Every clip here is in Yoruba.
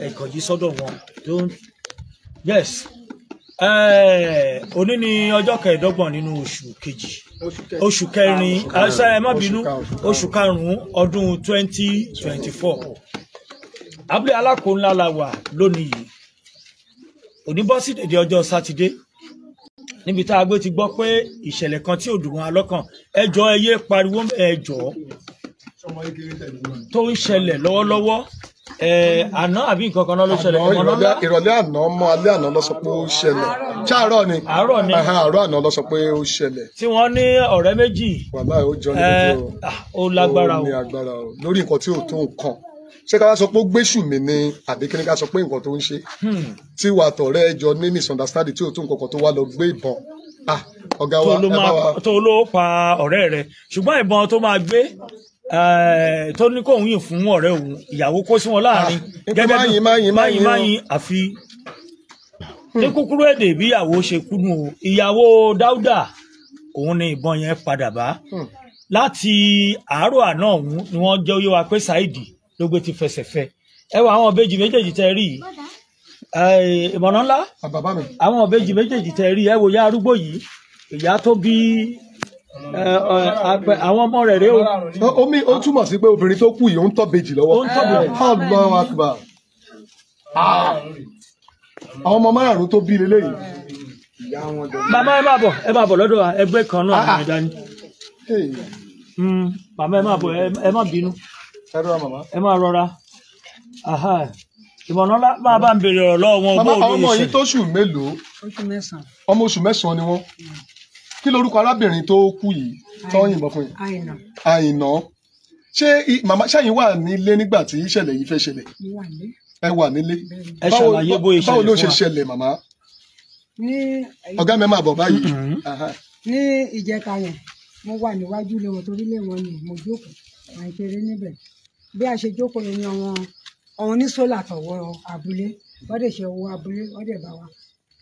Ẹ̀kọ́ yìí sọ́dọ̀ wọn. Yes. Òní ni ọjọ́ kẹẹ̀ẹ́dọ́gbọ̀n nínú oṣù kejì, oṣù kẹrin, ẹ má bínú, oṣù karùn-ún ọdún 2024. Abúlé Alákò ńlá la wà lónìí yìí. Òní bọ́ sí dèdè ọjọ́ Sátidé níbi tá a gbé ti gbọ́ pé ìṣẹ̀lẹ̀ kan tí ò dùn wọn lọ́kàn, ẹ jọ̀ọ́ ẹ yé pariwo, ẹ jọ̀ọ́, tó ń ṣẹlẹ̀ lọ́wọ́lọ́wọ́. Àná àbí nǹkan kan náà ló ṣẹlẹ̀. Ìrọ̀lẹ́ àná mọ́ alẹ́ àná ló sọ pé ó ṣẹlẹ̀. Ṣáàárọ̀ ni? Àárọ̀ ni. Àárọ̀ àná ló sọ pé ó ṣẹlẹ̀. Tí wọ́n ní ọ̀rẹ́ méjì. Wàláhì ó jọ ní lójú o. Ó lágbára o. Ó ní agbára o. Lórí nǹkan tí ò tó nǹkan. Ṣé ká wá sọ pé ó gbéṣù mi ni àbí kí ni ká sọ pé nǹkan tó ń ṣe? Tí wàá tọ̀rẹ́ jọ ní misunderstanding tí ò tó nǹkan kan tó wá lọ gbé ìbọn. Ọ̀gá wa ẹ bá wa. Tó ló pa ọ̀rẹ́ rẹ̀, ṣùgbọ́n ìbọn tó máa gbé tó ní kóun yìn fún ọ̀rẹ́ òun, ìyàwó kó sí wọn láàrin gẹ́gẹ́ bí máyìn máyìn àfi ní kúkúrú èdè bí ìyàwó ṣe kúnnú o. Ìyàwó Dáúdà òun ni ìbọn yẹn padà bá. Láti àárọ̀ àná òun ni wọ́n jẹ́ oyé wa pé Saidi ló gbé ti fẹsẹ̀ fẹ́. Ẹ wọ àwọn ìbejì méjèèjì tẹ rí ìmọ̀nà ńlá, àwọn ìbejì méjèèjì tẹ rí, ẹ wò ya arúgbó yìí, ìyá tó bí àwọn ọmọ rẹ̀ rèé o. Omi ó túmọ̀ sí pé obìnrin tó kú yìí ó ń tọ́ bejì lọ́wọ́. Ó ń tọ́ bejì. Allahu Akbar. Àwọn ọmọ márùn-ún tó bí leléyìí. Bàbá ẹ máa bọ̀, ẹ máa bọ̀ lọ́dọ̀ ẹgbẹ́ kan náà ní dání. Bàbá ẹ máa bọ̀, ẹ má bínú. Ẹ máa rọra. Ìmọ̀nà ńlá máa bá ń béèrè ọ̀rọ̀ lọ́wọ́ wọn. Bàbá ọmọ yìí tó oṣù mélòó? Oṣù mẹ́sàn-án. Ọmọ oṣù mẹ́sàn-án ni wọ́n. Kí lorúkọ arábìnrin tó kú yìí tó ń yìnbọn fún yìí? Àìnà. Àìnà. Ṣé màmá ṣẹ́yìn wà nílé nígbà tí ìṣẹ̀lẹ̀ yìí fẹ́ ṣẹlẹ̀? Ẹ wà nílé. Ẹ ṣàlàyé bó ìṣẹ̀lẹ̀ fún wa. Báwo ló ṣe ṣẹlẹ̀ màmá? Ọ̀gá mi máa bọ̀ báyìí. Ní ìjẹta yẹn, mo wà níwájú ilé wọn torí ilé wọn ni mo jókòó, à ń ṣeré níbẹ̀. Bí a ṣe jókòó ni àwọn onísólà tọ̀wọ́ abúlé, wọ́n dẹ̀ ṣe owó abúlé, wọ́n dẹ̀ bá wa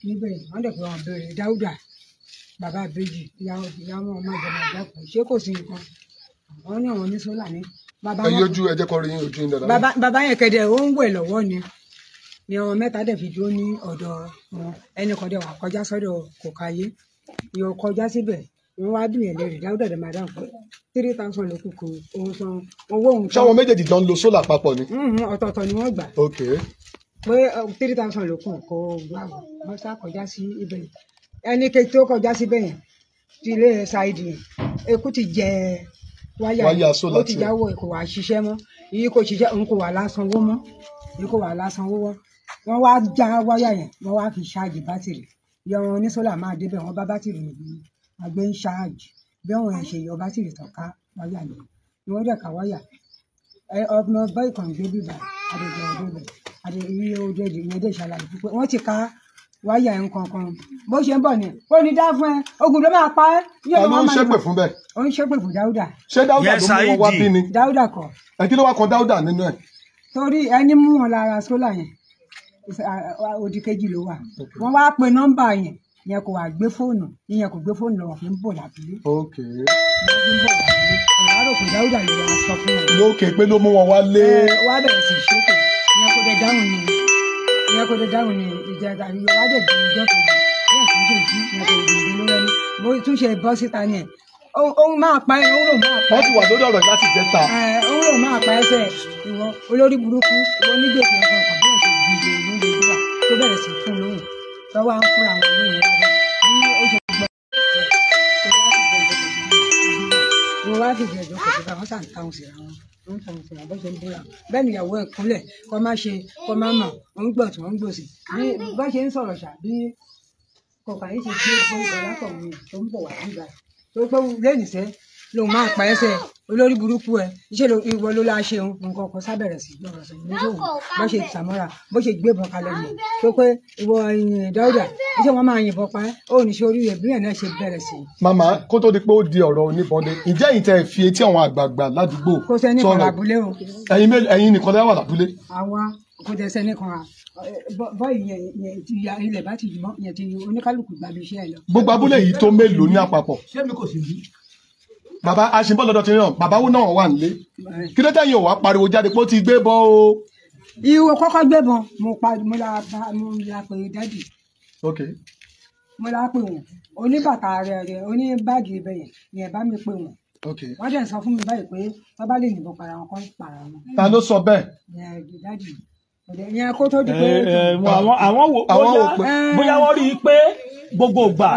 níbẹ̀, wọ́n dẹ̀ pé wọ́n béèrè Dáúdà bàbá ìbejì, ìyá wọn ọmọ ìjọba ìjákùn, ṣé kò sí nǹkan? Wọ́n ní àwọn onísólà ní. Ẹ yọjú, ẹ jẹ́ kó rí yín ojú yín dáadáa. Bàbá yẹn kẹ̀dẹ̀ ó ń wẹ̀ lọ́wọ́ ni ni àwọn mẹ́ta dẹ̀ fi dúró ní ọ̀dọ̀ wọn, ẹnì kan dẹ̀ wà kọjá sọ́dọ̀ Kòkáyé, ìyọ̀ kọjá síbẹ̀, wọ́n wá bìyẹn lérè Dáúdà dẹ̀ máa dáhùn pé 3,000 ló kù kó òun san owó òun. Ṣáwọn méjèèjì jọ ń lo sólà papọ̀ ni. Ọ̀tọ̀ọ̀tọ̀ ni wọ́n gbà. Ok. Pé 3,000 ló kù kó gbà wọ́n sá kọjá sí ibẹ̀ yẹn. Ẹni kejì tó kọjá síbẹ̀ yẹn ti ilé Saidi yẹn, eku ti jẹ wáyà ó ti jáwọ́, kò wá ṣiṣẹ́ mọ́, èyí kò ṣiṣẹ́, òun kò wà lásánwó mọ́, èyí kò wà lásánwó mọ́. Wọ́n wá já wáyà yẹn, wọ́n wá fi ṣáàjì bátìrì. Ìyá wọn onísólà máa débẹ̀, wọ́n bá bátìrì níbi àgbẹ̀ ń ṣáàjì. Bí wọ́n ṣe yọ bátìrì tán ká wáyà ni wọ́n dẹ̀ ká wáyà. Ọmọ báyìí kan gbé bíbà àdèjọ ọdẹ àdè iye ojú ẹdè ìyẹn dẹ̀ ṣàlàyé pé wọ́n ti ká wáyà ń kankan. Bó ṣe ń bọ̀ ni ó ní dá fún ẹ, ogun ló máa pa ẹ́. Ta ló ń ṣépè fún bẹ́ẹ̀? Ó ń ṣépè fún Dáúdà. Ṣé Dáúdà ló mú wọn wá bí ni? Dáúdà kọ́. Ẹ kí ló wá kan Dáúdà nínú ẹ̀? Torí ẹni mú wọn lára sólà yẹn, òdì kejì ló wà. Wọ́n wá pe nọ́mbà yẹn, ìyẹn kò wá gbé fóònù, ìyẹn kò gbé fóònù lọ́wọ́ fi ń bọ̀ lábílé. Ok. Wọ́n fi ń bọ̀ lábílé. Ọ̀rọ̀ àròkù Dáúdà ló wá sọ fún wọn. Lókè pé ló mú wọn wá lé. Wá bẹ̀rẹ̀ sí ṣépè, ìyẹn kò dé dáhùn ni, ìyẹn kò dé dáhùn ni ìjẹta ìyẹn wá dẹ̀ di ìjọ kejì. Bẹ́ẹ̀ sì ṣe jí, ìyẹn kò dìde lórí ẹni. Bó tún ṣe bọ́ síta ni ẹ̀. Òun máa pa ẹ́, òun lòun máa pa ẹ́. Wọ́n ti wà lórí ọ̀rọ̀ láti jẹta. Òun lòun máa pa ẹsẹ̀ ìwọ olórí burúkú, ìwọ onígbèsè ọkọ̀ ọkọ̀ bẹ́ẹ̀ sì dìde lórí ìdúrà tó bẹ̀rẹ̀ sí fún lóhùn. Tọ́wọ́ á ń fúnra wọn lóhùn lábẹ́. Bí ó ṣe gbọ́ mo wá fìdí ẹjọ́ kò sí bá wọn sàn táwọn síra wọn, wọn táwọn síra bó ṣe ń búra. Bẹ́ẹ̀ ni ìyàwó ẹ̀ kúnlẹ̀ kó má ṣe kó má mọ̀, òun gbọ̀ tí wọ́n ń gbòsì. Bí bó ṣe ń sọ̀rọ̀ ṣà bí Kòkáyé ṣe gbé ìbọn látọ̀ mi tó ń bọ̀ wá nígbà tó pé lẹ́yìn sẹ́ lòun máa pa ẹsẹ̀ olórí burúkú ẹ, iṣẹ́ ìwọ ló la ṣe nǹkan kan sábẹ̀rẹ̀ sí lọ́rọ̀ sọ ní sóhun bó ṣe sàmọ́ra bó ṣe gbébọn kalẹ̀ nìyẹn tó pé ìwọ Dáúdà iṣẹ́ wọn máa yìnbọn pa ẹ́, ó ní ṣe orí rẹ̀ bí ẹ̀ náà ṣe bẹ̀rẹ̀ sí. Màmá, kó tó di pé ó di ọ̀rọ̀ oníbọ̀dé, ǹjẹ́ ẹ̀yin tẹ́ fi etí àwọn àgbààgbà ládùúgbò kò sẹ́ni kan lábúlé o. Ẹ̀yin nìkan lẹ wà lábúlé. Àwa kò tẹ sẹ́ni kan bọ́ọ̀lù yẹn ti ya ilẹ̀ bá ti jùmọ̀ yẹn ti oníkálukú gbàgbé iṣẹ́ ẹ lọ. Gbogbo abúlé yìí tó mélòó ní àpapọ̀? Ṣé mi kò sí bí? Bàbá aṣìbọ̀ lọ́dọ̀ tí náà, bàbá wo náà wà nílé. Kí ló tẹ̀yìn ò wá pariwo jáde pé ó ti gbé bọ́n o? Ìwọ kọ́kọ́ gbé bọ́n, mo la pè dádì. Ok. Mo la pè wọ́n, oníbàtà rẹ̀ oníbàgì ibẹ̀ yẹn ni ẹ̀ bá mi pè wọ́n. Ok. Wọ́n dẹ̀ sọ fún mi báyìí pé wọ́n bá lè yìnbọn para wọn kọ́ para wọn. Ta ló sọ bẹ́ẹ̀? Dádì. Ìyẹn kó tó di pé. Àwọn wò bóyá wọ́n rí i pé gbogbo ìgbà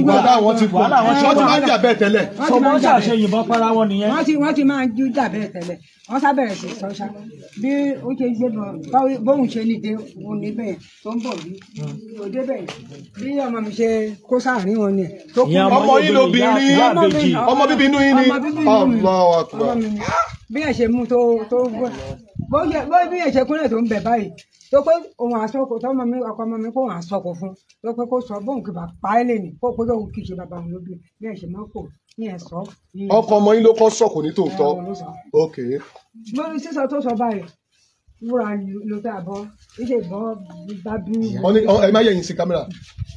wàhálà wọn ti pọ̀, wọ́n ti máa ń jà bẹ́ẹ̀ tẹ́lẹ̀. Sọmọ ṣàṣe yìnbọn para wọn nìyẹn. Wọ́n ti máa ń jà bẹ́ẹ̀ tẹ́lẹ̀. Wọ́n sábẹ̀rẹ̀ sí sọ́ṣà bí ó ṣe gbé bọ̀ bóun ṣe ní dé òun níbẹ̀ tó ń bọ̀ bí òde bẹ̀ bí ọmọ mi ṣe kó sáàrin wọn ni. Ọmọ yín lóbìnrin, ọmọ bíbí inú yín ni. Allahu Akbar. Bí ẹ̀ ṣe mú tó gbọ́ bí ẹ̀ ṣe kúnlẹ̀ tó ń bẹ̀ báyìí tó pé òun àsọkò tọmọ mi ọkọ ọmọ mi kó òun àsọkò fún tó pé kó sọ bóun kì bá pa ẹ́ lẹ́nu kó pé kóun kì í ṣe bàbá òun ló bí bí ẹ̀ ṣe máa kò ní ẹ̀ sọ. Ọkọ ọmọ yín ló kọ́ sọ̀kò ní tòótọ́. Ok. Lórí sísọ tó sọ báyìí wúrà ló tẹ àbọ̀ iṣẹ́ ìbọn bá bí. Wọ́n ní ẹ má yẹ̀yìn sí kámẹ́rà.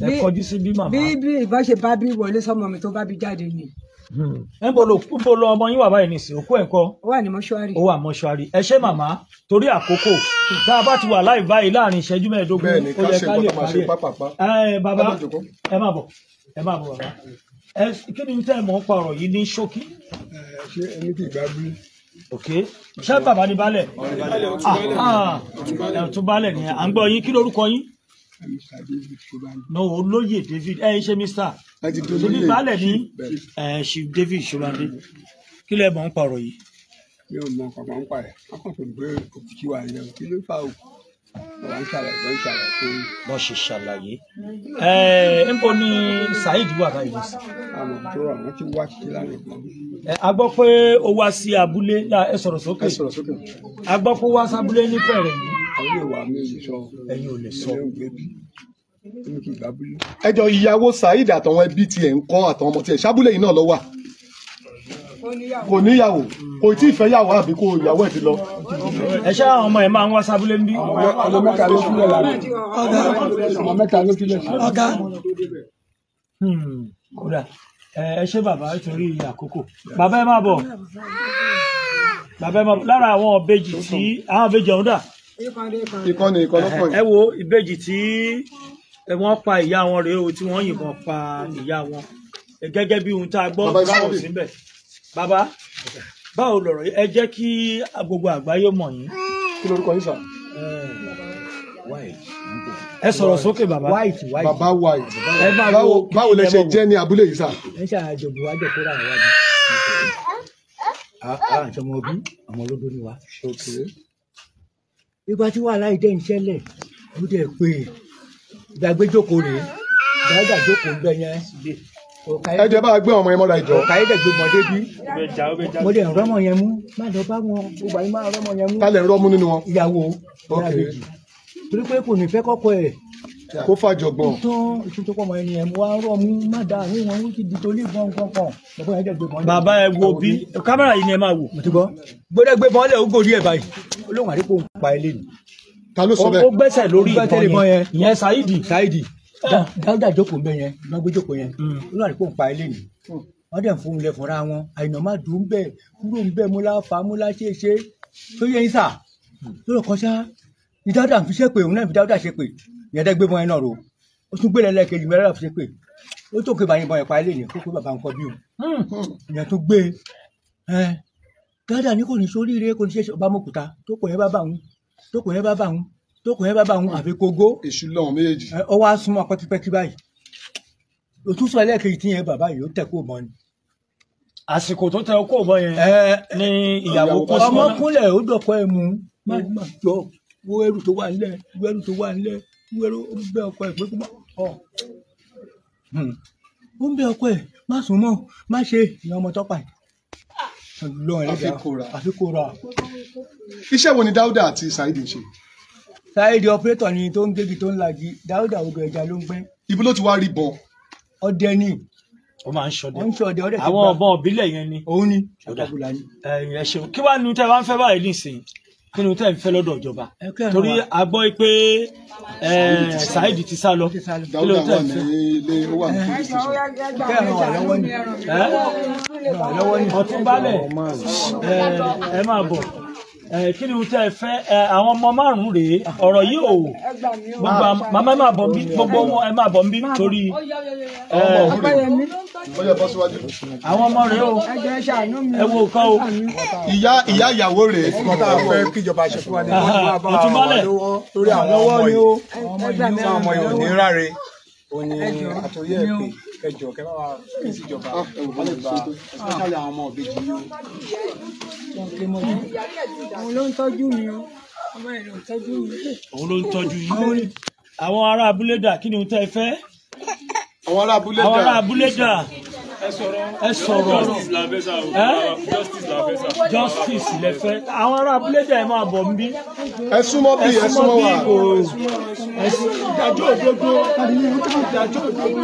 Ẹ kọjú sí bí màmá. Bí ìbọn ṣe bá bí wọlé sọmọ mi tó bá bí jáde ni. Níbo ló ọmọ yín wà báyìí nísìnyí, òkú ẹ̀ ńkọ́? Ó wà ní mọ́ṣúárì. Ó wà mọ́ṣúárì. Ẹ ṣé màmá, torí àkókò tá a bá ti wà láì báyìí láàrin ìṣẹ́jú 15 ó yẹ ká lè parí ẹ̀. Bàbá ẹ má bọ̀, ẹ má bọ̀ bàbá. Ẹ kí ni tẹ́ ẹ mọ̀ ń pa ọ̀rọ̀ yìí ní ṣókí? Ṣé ẹni kì í gbá bí? Ok, ṣé bàbá ní baálẹ̀? Ọ̀tún baálẹ̀ ni à ń gbọ́ yín. Kí lorúkọ yín? No, olóyè David. Ẹ ṣe Mr. Ṣebí baálẹ̀ ní Chief David Ṣọláńdé. Kí lẹ mọ̀ ń pa ọ̀rọ̀ yìí? Mi ò mọ kankan ń pa ẹ̀. Wọ́n kàn fún mi pé òkú tí wà ní ẹ̀ kí ló fà òkú? Wọ́n ń ṣàlàyé, wọ́n ń ṣàlàyé fún mi. Bọ́n ṣe ṣàlàyé. Níbo ni Saheed wà báyìí sí? Àmọ̀ tó rà wọ́n ti wá títí lánàá ìgbà. A gbọ́ pé ó wá sí abúlé. Ẹ sọ̀rọ̀ sókè. A gbọ́ pé ó wá sábúlé ní Fẹ̀rẹ̀ yìí. Àwọn yóò wà mí ò lè sọ. Ẹ̀yin ò lè sọ. Ẹ jọ ìyàwó Saheed àtàwọn ẹbí tiẹ̀ ń kọ́ àtàwọn ọmọ tiẹ̀ ṣábúlé yìí náà lọ wà. Kò níyàwó, kò tí ì fẹ́ yàwó àbí kò ìyàwó ẹ̀ ti lọ. Ẹ ṣé àwọn ọmọ ẹ̀ máa ń wá sábúlé ń bí. Ọmọ mẹ́ta ló sílẹ̀ lánàá. Ọmọ mẹ́ta ló sílẹ̀ sí. Ọ̀gá. Kódà ẹ ṣé bàbá nítorí àkókò. Bàbá ẹ máa bọ̀. Bàbá ẹ máa bọ̀. Lára àwọn ìbejì tí àwọn ìbejì ọ̀hún dà. Ìkànnì ìkànnì. Ẹ wo ìbejì tí wọ́n pa ìyá wọn rèé o, tí wọ́n yìnbọn pa ìyá wọn gẹ́gẹ́ bí ohun tá a gbọ́ kò síbẹ̀. Bàbá, báwo lọ̀rọ̀ ẹ jẹ́ kí gbogbo àgbáyé mọ̀ yín. Kí lorúkọ yín sà? Ẹ sọ̀rọ̀ sókè bàbá. White. Bàbá White. Báwo lẹ ṣe jẹ́ ní abúlé yìí sà? Ẹ ṣe àjọbù àjọkóra àwọn wájú. Àti ọmọ bí ọmọ olódó ni wa. Ìgbà tí wàhálà yìí dẹ̀ ń ṣẹlẹ̀, mo dẹ̀ pé ìgbàgbé jókòó rèé, ìgbàgbé jókòó ń bẹ yẹn. Ẹ jẹ́ bá a gbé ọmọ yẹn mọ́ra ìjọ. Ọ̀kà yìí dẹ̀ gbé mọ́dé bí. Mo dẹ̀ ń rọ́mọ yẹn mú, má lọ bá wọn, gbogbo àyè máa rọ́mọ yẹn mú. Ta lẹ̀ ń rọ́mú nínú wọn? Ìyàwó ìyàbèjì. Torí pé kò ní fẹ́ kọ́kọ́ ẹ̀. Kó fàjọgbọ̀n. Tán tó pọ̀ mọ́ ẹni yẹn, mo wá rọ́mú, má da àwọn wọn ó ti di torí ìbọn kankan. Bàbá yẹn dẹ̀ gbé mọ́lẹ̀. Bàbá ẹ wo bí kámẹ́rà yìí ni ẹ máa wò. Mo ti gbọ́. Gbọ́dọ̀ gbé mọ́lẹ̀ ó gòrí ẹ̀ báyìí. Olóhùn àdínkù ń pa ilé ni. Ta ló sọ bẹ́ẹ̀? Ó gbẹ́sẹ̀ lórí ìbọn yẹn. Ìyẹn Saheed. Saheed. Dáúdà jókòó ń bẹ yẹn, lọ gbé jókòó yẹn. Olóhùn àdínkù ń pa ilé ni. Wọ́n dẹ̀ ń fún un lẹ̀ fúnra wọn. Àìnà má dùn bẹ́ẹ̀, kúrò ń bẹ́ẹ̀, múlá fa múlá ṣe é ṣe. Tó yẹ yín sà, lọ́rọ̀ kan ṣá. Ní Dáúdà fi ṣe pé òun náà fi Dáúdà ṣe pé. Ìyẹn dẹ́ gbé bọ́n yẹn náà ro. Ó tún gbé lẹ́lẹ́kejì mẹ́rẹ́rà fi ṣe pé. Ó tó pé bàyìn bọ́n yẹn pa ilé ni, kó pé bàbá nǹkan bí o. Ìyẹn tó gbé. Dáúdà ní kò ní sóríire, kò ní ṣe ọba mọ́kúta. Tó kò yẹn bá bá òun, tó kò yẹn bá bá òun, tó kò yẹn bá bá òun àfi kógó. Èṣù lọ́hùn méjèèjì. Ó wá súnmọ́ pẹ́kípẹ́kí báyìí. Òtún sọ ẹlẹ́ẹ̀kejì tí yẹn bàbá yìí ó tẹ̀ kó mọ́ ni. Àsìkò tó tẹ kó mọ́ yẹn ni ìyàwó kó sí. Ọmọ kúnlẹ̀ ó dọ̀kọ́ ẹ̀ mú. Má jọ wo ẹrù tó wà nílẹ̀, wo ẹrù tó wà nílẹ̀, wo ẹrù ó bẹ ọkọ ẹ̀ pé kó má ọ. Ó ń bẹ ọkọ ẹ̀ má sùn mọ́, má ṣe ìyẹn ọmọ tọ́pà yìí. Àfikúnra. Iṣẹ́ wo ni Dáúdà àti Saheed ń ṣe? Saheed operator ni tó ń gégi tó ń lagi, Dáúdà odò ẹja ló ń gbẹ́. Ibo ló ti wá rí bọn? Ọdẹ ni. Ó máa ń ṣọdẹ. Ó ń ṣọdẹ, ọdẹ ti gbà. Àwọn ọ̀bọ̀n ìbílẹ̀ yẹn ni. Òun ni. Ẹ ṣeun. Kí wàá nu tẹ́ wá ń fẹ́ báyìí nísìnyí? Kí ni tẹ́ ń fẹ́ lọ́dọ̀ ìjọba? Torí a gbọ́ pé Saheed ti sá lọ. Kí ló tẹ́ ń fẹ́? Ọ̀tún Baálẹ̀, ẹ máa bọ̀. Kí ni tẹ́ ẹ fẹ́? Àwọn ọmọ márùn-ún rèé, ọ̀rọ̀ yìí ò gbogbo màmá ẹ máa bọ̀ nbí, gbogbo wọn ẹ máa bọ̀ nbí torí àwọn ọmọ rèé o, ẹ wo nǹkan o. Ìyá ìyàwó rèé. Nǹkan tá a fẹ́ kíjọba ṣe fún wa ní wọ́n bá wa lọ́wọ́ lórí àwọn ọmọ yìí, àwọn ọmọ yìí ò ní ráre. Ó ní àtòyé ẹ̀ pé ẹjọ́ kẹ́ bá wa kí síjọba wọ́n lè gba especially àwọn ọmọ ìbejì yìí o. Òun ló ń tọ́jú mi o, ọmọ ẹ̀ ló ń tọ́jú mi. Òun ló ń tọ́jú yín. Àwọn ará abúlé dà, kí ni ohun tẹ́ ẹ fẹ́? Àwọn ará abúlé dà. Àwọn ará abúlé dà. Ẹ sọ̀rọ̀. Justice lẹ fẹ́. Àwọn ará abúlé dà, ẹ máa bọ̀ nbí. Ẹ súnmọ́ bí, ẹ súnmọ́ wà. Ìdájọ́ òdodo. Ìdájọ́ òdodo.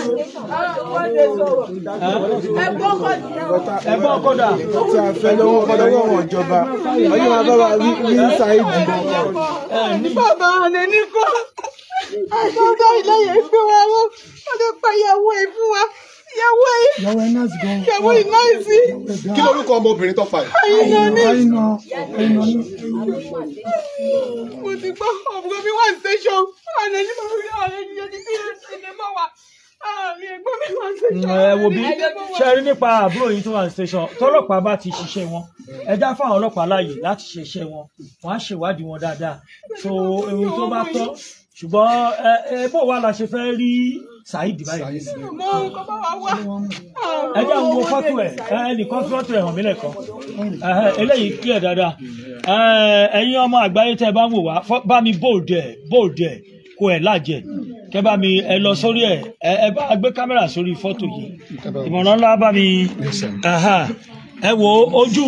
Ẹ̀gbọ́n kódà. Tí a fẹ́ lọ́wọ́ lọ́wọ́ wọn ìjọba, ọjọ́ máa bá wa rí Saheed. Bàbá àná ní kọ́. Àìsàn ilé yẹn gbé wa ró. Wọ́n lè pa ìyàwó ẹ̀ fún wa. Ìyàwó ẹ̀. Ìyàwó ẹ̀ náà sí. Kí lorúkọ ọmọbìnrin tó fa ẹ̀? Àyìnà ní. Mo ti gbọ́ ọ̀gbọ́n mi wà ní station. Àná ní mo rí ọ̀rẹ́ ní ojú tí sinimá wà. Àárín ẹ̀gbọ́n mi wà ní station. Ẹ wo bí ṣe rí nípa àbúrò yìí tó wà ní station. Tọ́lọ́pàá bá ti ṣiṣẹ́ wọn, ẹ dá fáwọn ọlọ́pàá láàyè láti ṣiṣẹ́ wọn, wọ́n á ṣèwádìí wọn dáadáa. So ewu tó bá tọ́, ṣùgbọ́n ẹ bó wà la ṣe fẹ́ rí Saheed báyìí. Ẹ jẹ́ àwọn fọ́tò ẹ̀, ẹnìkan fọ́tò ẹ̀ hàn mí lẹ́ẹ̀kan. Eléyìí clear dáadáa. Ẹ̀yin ọmọ àgbáyé tẹ́ ẹ bá ń wò wá, bá mi bold ẹ̀, bold ẹ̀, kó ẹ̀ lájẹ̀. Kẹ́ bá mi ẹ lọ sórí ẹ̀, ẹ bá gbé kámẹ́rà sórí fọ́tò yìí. Ìmọ̀ràn ńlá bá mi. Ẹ wo ojú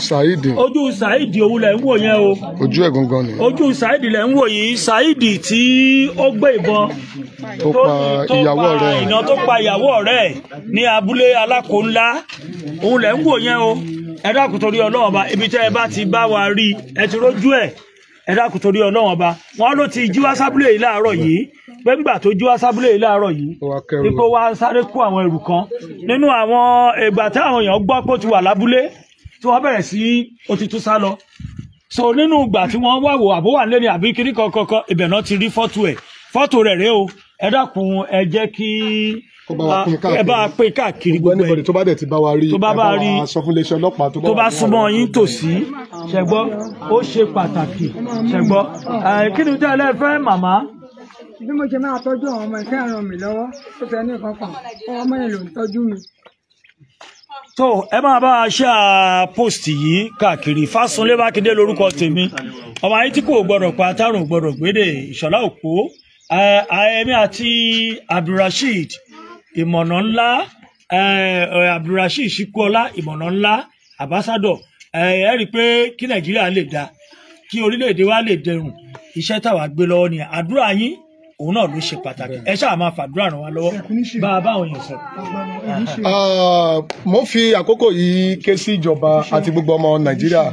Saheed. Ojú Saheed òun lẹ̀ ń wò yẹn o. Ojú ẹ̀ gangan ni. Ojú Saheed lẹ̀ ń wò yìí. Saheed tí ó gbé ìbọn tó pa ìyàwó ọ̀rẹ́ ẹ̀, tó pa ìyàwó ọ̀rẹ́ ẹ̀ ní abúlé Alákó ńlá, òun lẹ̀ ń wò yẹn o. Ẹ dákun torí Ọlọ́run ọba, ibi tẹ́ ẹ bá ti bá wa rí ẹ ti rójú ẹ̀. Ẹ dákun torí Ọlọ́run ọba, wọn ló ti jí wá sábúlé yìí láàárọ̀ yìí. Pé ńgbà tó jí wá sábúlé yìí láàárọ̀ yìí, ipò wa sáré kó àwọn ẹrù kan nínú àwọn ìgbà tí àwọn èèyàn gbọ́ pé ó ti wà lábúlé, tí wọ́n bẹ̀rẹ̀ sí ó ti tún sá lọ. So nínú ìgbà tí wọ́n wá wò àbó wà lẹ́ni àbí kiri kankan, ibẹ̀ náà ti rí fọ́tò ẹ̀. Fọ́tò rẹ̀ rèé o. Ẹ dákun, ẹ jẹ́ kí ẹ bá pín káàkiri gbogbo ẹ. Tó bá dẹ̀ ti bá wa rí, tó bá bá rí, sọ fún iléeṣẹ́ ọlọ́pàá tó bá súnmọ́ yín tòsí. Ṣẹgbọ́, ó ṣe pàtàkì. Ṣẹgbọ́, kí ni tẹ́ ẹ lẹ́ fẹ́ màmá? Bí mo ṣe máa tọ́jú àwọn ọmọ ìfẹ́ ràn mí lọ́wọ́, ó fẹ́ ní kankan, ọmọ yẹn ló ń tọ́jú mi. Tó ẹ máa bá a ṣe post yìí káàkiri. Fásunlé Mákindé lórúkọ tèmi, ọmọ ayé tí kò gbọdọ̀ pa atárùn gbọdọ̀ gbédè Ìṣọ̀lá Òpó. Èmi àti Abdulrasheed Ìmọ̀nà ńlá, Abdulrasheed Ṣíkúọlá Ìmọ̀nà ńlá ambassador. Ẹ rí i pé kí Nàìjíríà lè dáa, kí orílẹ̀-èdè wa lè dẹrùn, iṣẹ́ táwa gbé lọ́wọ́ ni àdúrà yín, òun náà ló ṣe pàtàkì. Ẹ ṣáà máa fàdúrà ràn wá lọ́wọ́ bá a bá àwọn èèyàn sọ̀rọ̀. Mo fi àkókò yìí ké sí ìjọba àti gbogbo ọmọ Nàìjíríà,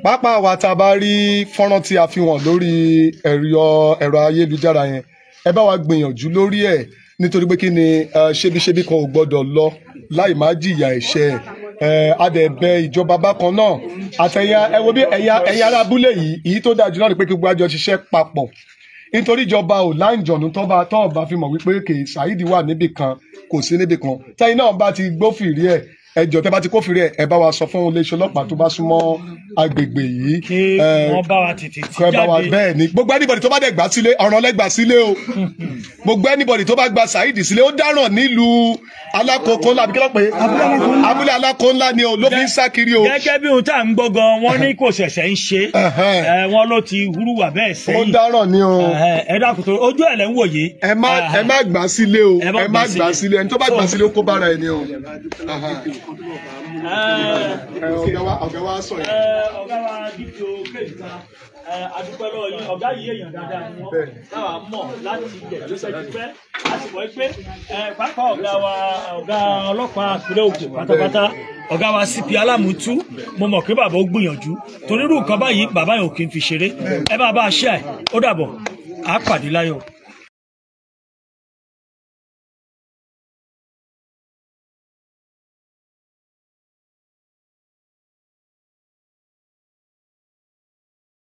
pàápàá wa tá a bá rí fọ́nrán tí a fi wọ̀n lórí ẹ̀rọ ayélujára yẹn, ẹ bá wa gbìyànjú lórí ẹ̀, nítorí pé kí ni ṣebíṣebí kan ò gbọ́dọ̀ lọ láì má jìyà ẹ̀ṣẹ̀. A dẹ̀ bẹ̀ ìjọba bákan náà àtẹ̀yà. Ẹ wo bí ẹ̀yin ará abúlé yìí, èyí tó dáa jù náà ni pé kí gbogbo àjọ ṣiṣẹ́ papọ̀, nítorí ìjọba ò láǹjọ̀nù tọ́ba fi mọ̀ wípé kè Saheed wà níbì kan, kò sí níbì kan. Tẹ́yìn náà bá ti gbófìrí ẹ̀, ẹ jọ̀ọ́ tẹ́ bá ti kófìrí ẹ̀, ẹ bá wa sọ fún iléeṣẹ́ ọlọ́pàá tó bá súnmọ́ agbègbè yìí kí wọ́n bá wa tètè tí jáde. Bẹ́ẹ̀ ni gbogbo anybody tó bá dẹ̀ gbà sílé, ọ̀ràn lẹ́gbà sílé o. Gbogbo anybody tó bá gba Saheed sílé, ó dáràn nílùú Alákòókò ńlá, àbí kí ló pé abúlé Alákòó ńlá ni o, ló fi ń sá kiri o. Gẹ́gẹ́ bí ohun tá à ń gbọ́ gan, wọ́n ní kò ṣẹ̀ṣẹ̀ ń ṣe, wọ́n ló ti húrúwà bẹ́ẹ̀ sẹ́yìn. Ó dáràn ni o. Ẹ dákun tó ojú ẹ̀ lẹ́ ń wòye. Ẹ má gbà sílé o, ẹ má gbà sílé, ẹni tó bá gbà sílé ó kó bára ẹni o. Ọ̀gá wa sọ yẹn. Ọ̀gá wa DPO Kéjìká, adúpẹ́ lọ́wọ́ yín. Ọ̀gá yìí èèyàn dáadáa ni wọ́n, táwa mọ̀ láti ilẹ̀ tipẹ́tipẹ́. A sì mọ̀ pé pápá ọ̀gá wa, ọ̀gá ọlọ́pàá ìpínlẹ̀ Ògùn pátápátá, ọ̀gá wa CP Alámùtú, mo mọ̀ pé bàbá ó gbìyànjú torí irú nǹkan báyìí bàbá yẹn ò kí ń fi ṣeré. Ẹ bá a ṣe ẹ̀, ó dàbọ̀, á pàdé láyọ̀.